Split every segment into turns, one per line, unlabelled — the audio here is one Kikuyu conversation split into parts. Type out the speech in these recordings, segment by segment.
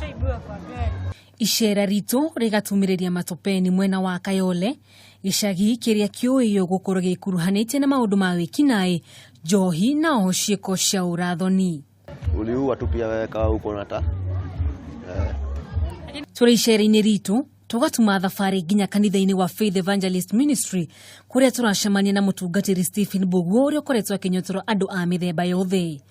Tushaibiwa kwa gari.
Icera ritũ rĩgatumĩrĩria Matopeni mwena wa Kayole, gĩcagi kĩrĩa kĩũĩyo gũkorwo gĩkuruhanĩtie na maũndũ ma wĩkinaĩ, njohi na oho ciĩko cia ũrathoni.
Uliua tu pia wewe kama uko na ta
Tũrĩ icera-inĩ ritũ tũgatuma thabarĩ nginya kanitha-inĩ wa Faith Evangelist Ministry, kũrĩa tũracemania na mũtungatĩri Stephen Mbũguo, ũrĩa ũkoretwo akĩnyotora andũ a mĩthemba yothe.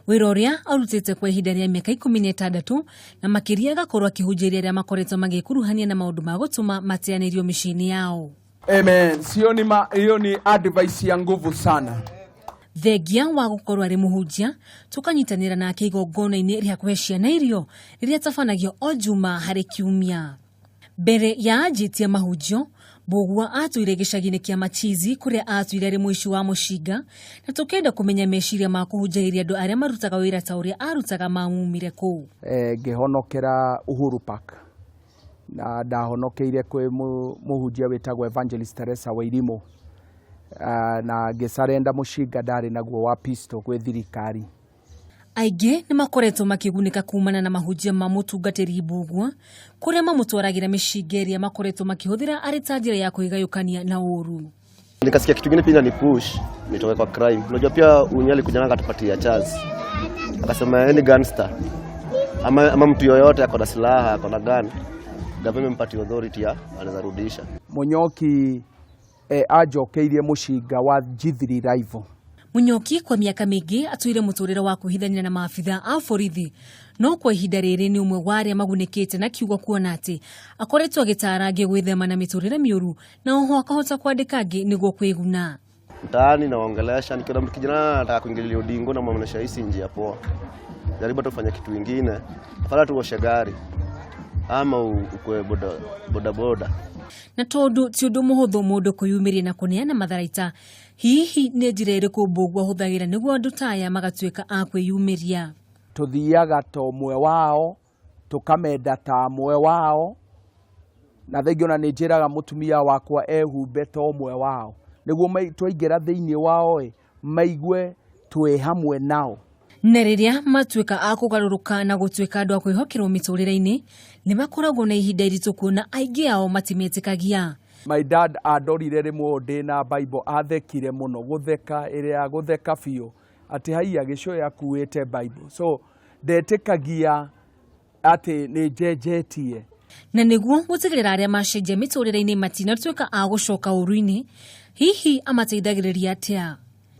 Wĩra ũrĩa arutĩte kwa ihinda rĩa mĩaka 16 na makĩria, agakorwo akĩhunjĩria arĩa makoretwo magĩkuruhania na maũndũ ma gũtũma mateanĩrio mĩciĩ-inĩ yao.
Amen. Sio ni hiyo ni advice ya nguvu sana.
Thengia wa gũkorwo arĩ mũhunjia, tũkanyitanĩra nake igongona-inĩ rĩa kũhe ciana irio rĩrĩa tabanagio o juma harĩ kiumia. Mbere ya anjĩtie mahunjio, Mbũgua atũire gĩcagi-inĩ kĩa Machizi, kũrĩa atũire arĩ mũici wa mũcinga, na tũkenda kũmenya meciria ma kũhunjagĩria andũ arĩa marutaga wĩra ta ũrĩa arutaga mamumire kũu.
Ngĩhonokera Uhuru Park na ndahonokeire kwĩ mũhunjia wĩtagwo Evangelist Teresa Wairimu, na ngĩcarenda mũcinga ndarĩ naguo wa pistol gwĩ thirikari.
Aingĩ nĩ makoretwo makĩgunĩka kumana na mahunjia ma mũtungatĩri Mbũgua, kũrĩa mamũtwaragĩra mĩcinga ĩrĩa makoretwo makĩhũthĩra arĩ ta njĩra ya kwĩgayũkania na ũru.
Nikasikia kitu kingine pia ni push nitoke kwa crime. Unajua pia Unye alikuja akatupatia chance, akasema any gangster ama mtu yoyote ako na silaha, ako na gun, government mpatie authority ya anaweza rudisha.
Mũnyoki anjokeirie mũcinga wa G3 rifle.
Munyoki kwa miaka mĩingĩ atũire mũtũrĩre wa kwĩhithania na maabitha a borithi, no kwa ihinda rĩrĩ nĩ ũmwe wa arĩa magunĩkĩte na kiugo, kuona atĩ akoretwo agĩtara angĩ gwĩthema na mĩtũrĩre mĩũru, na oho akahota kwandĩka angĩ nĩguo kwĩguna.
Mtaani naongelesha, nikiona mtu kijana anataka kuingililia udingo na muonesha hii si njia poa, jaribu hata ufanye kitu ingine, afadhali tuoshe gari ama ukue boda boda boda.
Na tondũ ti ũndũ mũhũthũ mũndũ kwĩyumĩria na kũneana matharaita, hihi nĩ njĩra ĩrĩkũ Mbũgua ahũthagĩra nĩguo andũ ta aya magatuĩka a kwĩyumĩria?
Tuthiaga ta ũmwe wao, tũkamenda ta amwe wao, na thaingĩ ona nĩ njĩraga mũtumia wakwa ehumbe ta ũmwe wao, nĩguo twaingĩra thĩinĩ wao ĩ maigue twĩ hamwe nao.
Na rĩrĩa matuĩka a kũgarũrũka na gũtuĩka andũ a kwĩhokerwo mĩtũrĩre-inĩ, nĩ makoragwo na ihinda iritũ kuona aingĩ ao matimetĩkagia.
My dad andorire rĩmwe ndĩ na Bible, athekire mũno, gũtheka ĩrĩa gũtheka biũ, atĩ haiya gĩcoĩ akuĩte Bible, so ndetĩkagia atĩ nĩ njenjetie.
Na nĩguo gũtigĩrĩra arĩa macenjia mĩtũrĩre-inĩ matinatuĩka a gũcoka ũru-inĩ, hihi amateithagĩrĩria atĩa?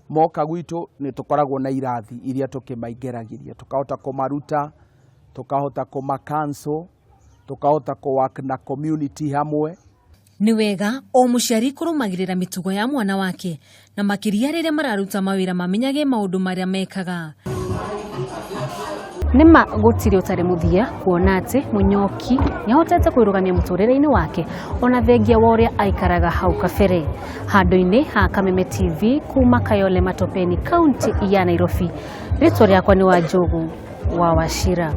Moka gwitũ nĩ tũkoragwo na irathi iria tũkĩmaingĩragĩria, tũkahota kũmaruta, tũkahota kũma-counsel, tũkahota kũ-work na community hamwe.
Nĩ wega o mũciari kũrũmagĩrĩra mĩtugo ya mwana wake, na makĩria rĩrĩa mararuta mawĩra mamenyage maũndũ marĩa mekaga. Nĩma gũtirĩ ũtarĩ mũthia, kuona atĩ Mũnyoki nĩahotete kwĩrũgamia mũtũrĩre-inĩ wake ona thengia wa ũrĩa aikaraga hau kabere. Handũ-inĩ ha Kameme TV kuma Kayole Matopeni, kaunti ya Nairobi, rĩtwa rĩakwa nĩ Wanjũgũ wa Wachira.